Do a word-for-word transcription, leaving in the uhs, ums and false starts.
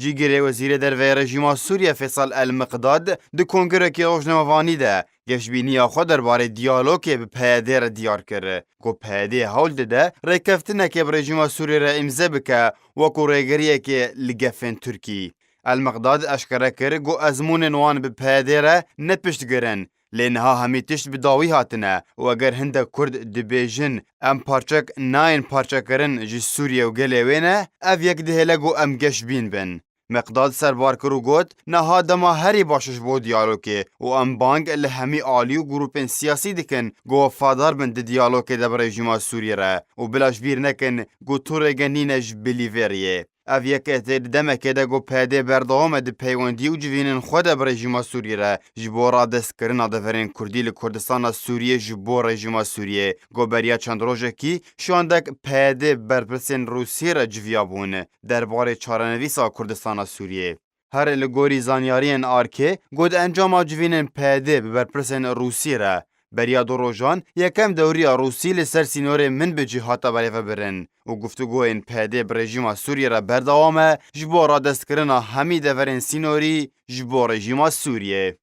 Cîgirê Wezîrê Derve yê rejîma Sûriye Feysal El Miqdad di kongirekê rojnamevanî de geşbîniya xwe derbarê diyalogê bi P Y D re diyar kir, ku P Y D hewl dide rêkeftinekê bi rejîma Sûriyê re îmze bike wekû rêgeriyekê li gefên Tirkî. El Miqdad eşkere kir ku ezmûnên wan bi P Y D re ne piştgir in, lê niha hemî tişt bi dawî hatine û eger hindek Kurd dibêjin em parçek nayên parçekirin ji Sûriye û gelê wê ne, ev yek dihêle ku em geşbîn bin. Miqdad serbar kir û got, niha dema herî baş e ji bo diyalogê û em bang li hemî alî û grûpên siyasî dikin ku wefadar bin di diyalogê de bi rejîma Sûriyê re û bila ji bîr nekin ku tu rêge nîne ji bilî vê riyê. Ev yek tê di demekê de ku P Y D berdewam e di peywendî û civînên xwe de bi rejîma Sûriyê re ji bo radestkirina deverên Kurdî li Kurdistana Sûriyê ji bo rejîma Sûriyê ku beriya çend rojekî şandek P Y D berpirsên Rûsî re civiyabûn derbarê çarenivîsa Kurdistana Sûriyê. Herê li gorî zanyariyên Arkê, got encama civînên P Y D bi berpirsên Rûsî re. Beriya du rojan, yekem dewriya Rûsî li ser sînorê min bi cî hate birêvebirin û guftûgoyên P Y D bi rejîma Sûriyê re berdewam e ji bo radestkirina hemî deverên sînorî ji bo rejîma Sûriyê.